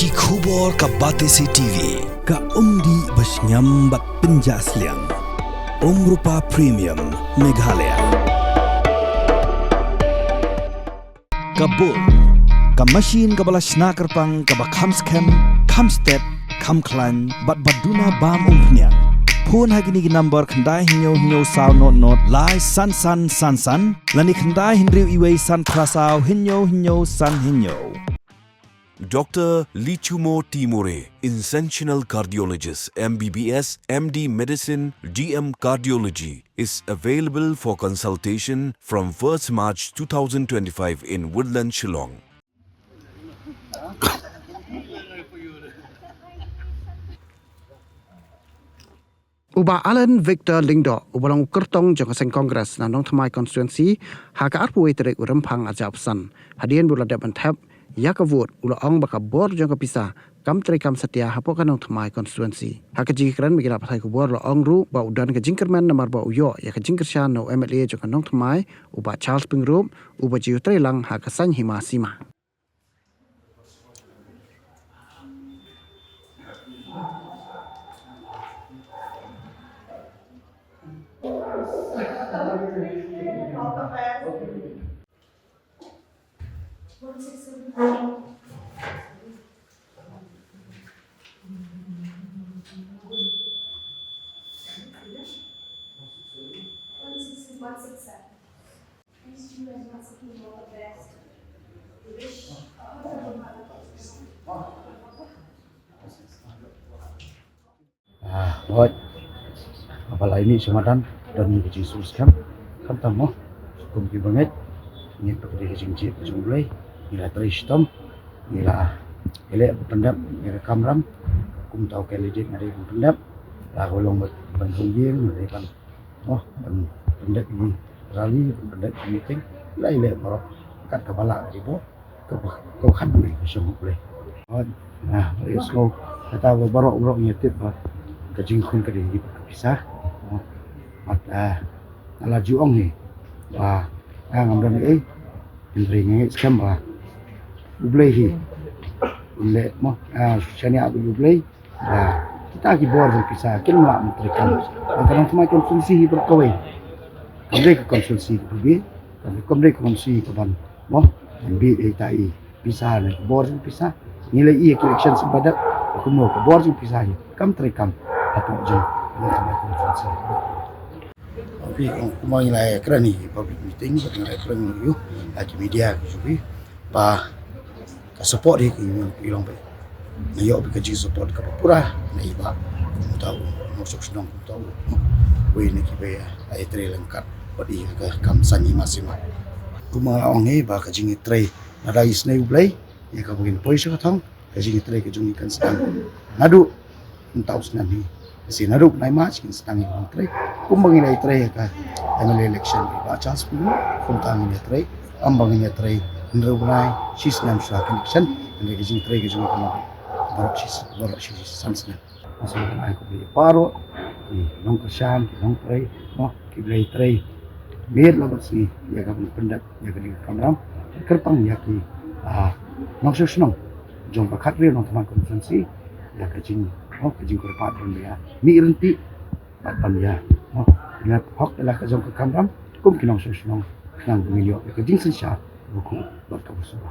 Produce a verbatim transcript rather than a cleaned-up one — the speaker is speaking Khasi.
Ki khubor ka Batesi T V, ka umdih ba shngiam bad pynjah sliang. Umrupa Premium, Meghalaya. Ka Bull, ka machine kaba la shna kyrpang kaba kham skhem, kham stet, kham khlaiñ, bad ba duna bam umphniang. Phone ha kine ki number khyndai hynñiew hynñiew saw nod nod lai san san san san, lane khyndai hynriew iwei san phra saw hynñiew hynñiew san hynñiew. Doctor Lichumo Timore, Interventional Cardiologist, M B B S, M D Medicine, D M Cardiology, is available for consultation from first March two thousand twenty-five in Woodland, Shillong. U Bah Alan Victor Lyngdoh, uba long u kyrtong jong ka seng Congress na Nongthymmai Constituency, ha ka arphew wei tarik u Rymphang arhajar arphew san, hadien ba u la dep ban thep ïa ka vote, u la ong ba ka bor jong ka pisa kam trei kam satia hapoh ka Nongthymmai Constituency. Ha ka jingkren bad ki lad pathai khubor, u la ong ruh ba u don ka jingkyrmen namar ba u ïoh ïa ka jingkyrshan na u M L A jong ka Nongthymmai, u Bah Charles Pyngrope, uba ju ïatreilang ha ka saiñ hima sima. Ah, hooid. Haba la ïa mih sha madan, don ka jingsngewsih skhem. Khamtam mo, kum ki bangeit, ngi pat ka dei ka jingjied ka jong U Blei, ngi la trei shitom, ngi la ïaleh ban pyndep ïa ka kamram, kumta u candidate nga dei ban pyndep, la ka long ban, ban hung ïing, nga dei ban, oh, ban pyndep ïa ki rally, ban pyndep ïa ki meeting, la ïaleh baroh kat kaba lah ka jingpynbor. Ka ba, ka ba khatduh ka shong U Blei. Hooid, na, ïa sngew, kata ba baroh baroh ngi tip ba ka jingkhun ka dei ka pisa. Hooid, bad, ah, nga la ju ong hi ba, ah, ngam don ei, hynrei nga ngeit skhem ba U Blei hi un leh mo, ah, shaniah bad U Blei. Ba kita ki bor jong pisa kin lah ban trei kam. Ba ka Nongthymmai Constituency hi bad kawei, kam dei ka constituency kaba biang, kam, kam dei ka constituency kaban, mo, ban biang ïa ita i pisa ne ka bor jong pisa. Ngi la ïohi ïa ki election sha ba dep, kumno ka bor jong pisa hi kam trei kam hapoh jong ka Nongthymmai Constituency. Phi ong kumba ngi la ïakren hi public meeting, bad ngi la ïakren hi ïa ki media ki jong phi, ba ka support hi ka Union Party long ba nga ïoh bad ka jingsupport kaba pura na i Bah, kumta u nongshong shnong, kumta u wei na kiba ïa trei ryngkat bad i ha ka kam saiñ hima sima. Kumba nga la ong hi ba ka jingtrei na da isynei U Blei, ïa kaba ngin poi sha ka thong, ka jingtrei ka jong ngi kan sdang naduh mynta u snem hi. Shi naduh bnai March kin sdang ïa ka jingtrei. Kumba ngin ïa trei ïa ka M L A election, Bah Charles Pyngrope, kumta ngin ïa trei. Ym ba ngin ïa trei hynriew bnai, shi snem shuwa ka election, hynrei ka jingtrei ka jong ngi kan long baroh shi, baroh shi san snem. Nga sngewbha ban ai khublei ïa baroh ki nongkyrshan, ki nongtrei, mo, kiba la ïa trei miet la bad sngi ïa ka ban pyndep ïa kane ka kamram, kyrpang ïa ki, ah, nongshong shnong jong ka khathynriew Nongthymmai Constituency ïa ka jing, oh, ka jingkyrpad ban ïa mih ryntih bad ban ïa, oh, ïa hok ïa la ka jong ka kamram kum ki nongshong shnong, khnang ba ngin ïoh ïa ka jingsynshar kaba khuid bad kaba suba.